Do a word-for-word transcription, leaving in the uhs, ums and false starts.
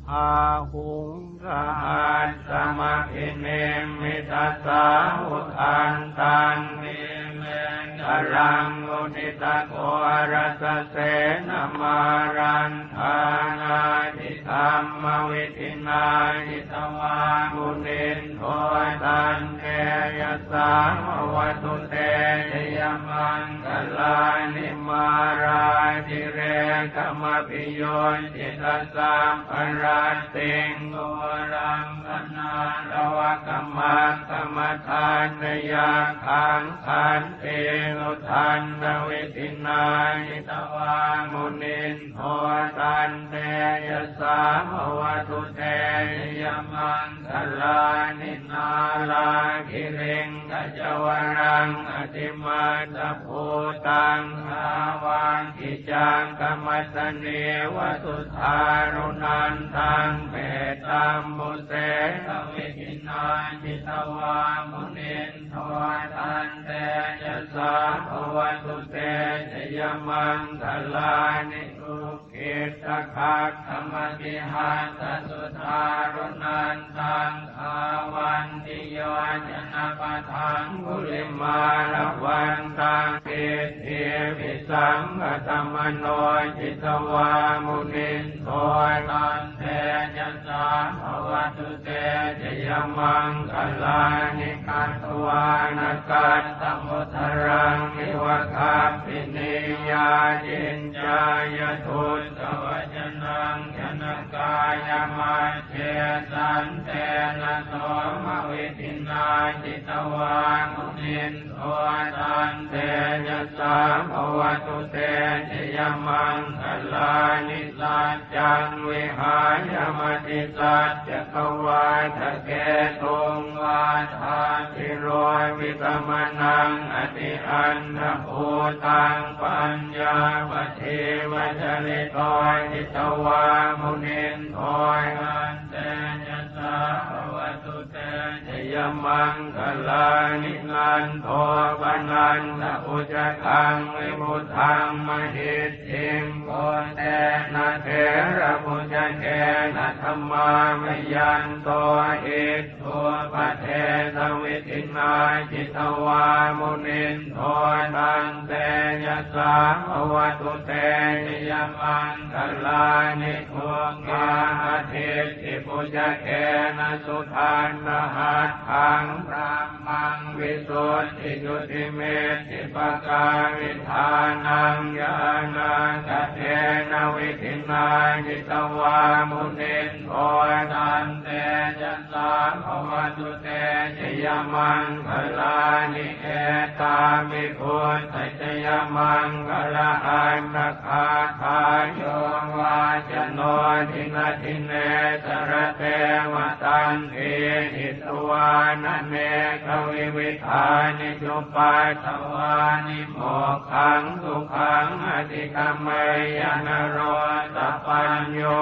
Bāhuṃ sahassamabhinimmitasāvudhantaṃ, girimekhalaṃ uditaghorasasenamāraṃ, dānādidhammavidhinā jitavā munindo, tantejasā bhavatu te jayamaṅgalāni. Mārātirekamabhiyujjhitasabbarattiṃ, ghorampanāḷavakamakkhamathaddhayakkhaṃ, khantīsudantavidhinā jitavā munindo, tantejasā bhavatu te jayamaṅgalāni. Nāḷāgiriṃ gajavaraṃ atimattabhūtaṃ, dāvaggicakkamasanīva sudāruṇantaṃ, mettambusekavidhinā jitavā munindo, tantejasā bhavatu te jayamaṅgalāni. Ukkhittakhaggamatihatthasudāruṇantaṃ, dhāvantiyojanapathaṅgulimālavantaṃ, iddhībhisaṅkhatamano jitavā munindo, tantejasā bhavatu te jayamaṅgalāni. Katvāna kaṭṭhamudaraṃ iva gabbhinīyā, ciñcāya duṭṭhavacanaṃ janakāyamajjhe, santena somavidhinā jitavā munindo, tantejasā bhavatu te jayamaṅgalāni. Saccaṃ vihāya matisaccakavādaketuṃ, vādābhiropitamanaṃ atiandhabhūtaṃ, paññāpadīpajalito jitavā munindo, tantejasā bhavatu te jayamaṅgalāni. Nandopanandabhujagaṃ vibudhaṃ mahiddhiṃ, puttena therabhujagena damāpayanto, iddhūpadesavidhinā jitavā munindo, tantejasā bhavatu te jayamaṅgalāni. Duggāhadiṭṭhibhujagena sudaṭṭhahatthaṃ, brahmaṃ visuddhijutimiddhibakābhidhānaṃ, ñāṇāgadena vidhinā jitavā munindo, tantejasā bhavatu te jayamaṅgalāni. Etāpi buddhajayamaṅgalaaṭṭhagāthā, yo vācano dinadine sarate matandī, hitvānanekavividhāni cupaddavāni, mokkhaṃ sukhaṃ adhigameyya naro sapañño.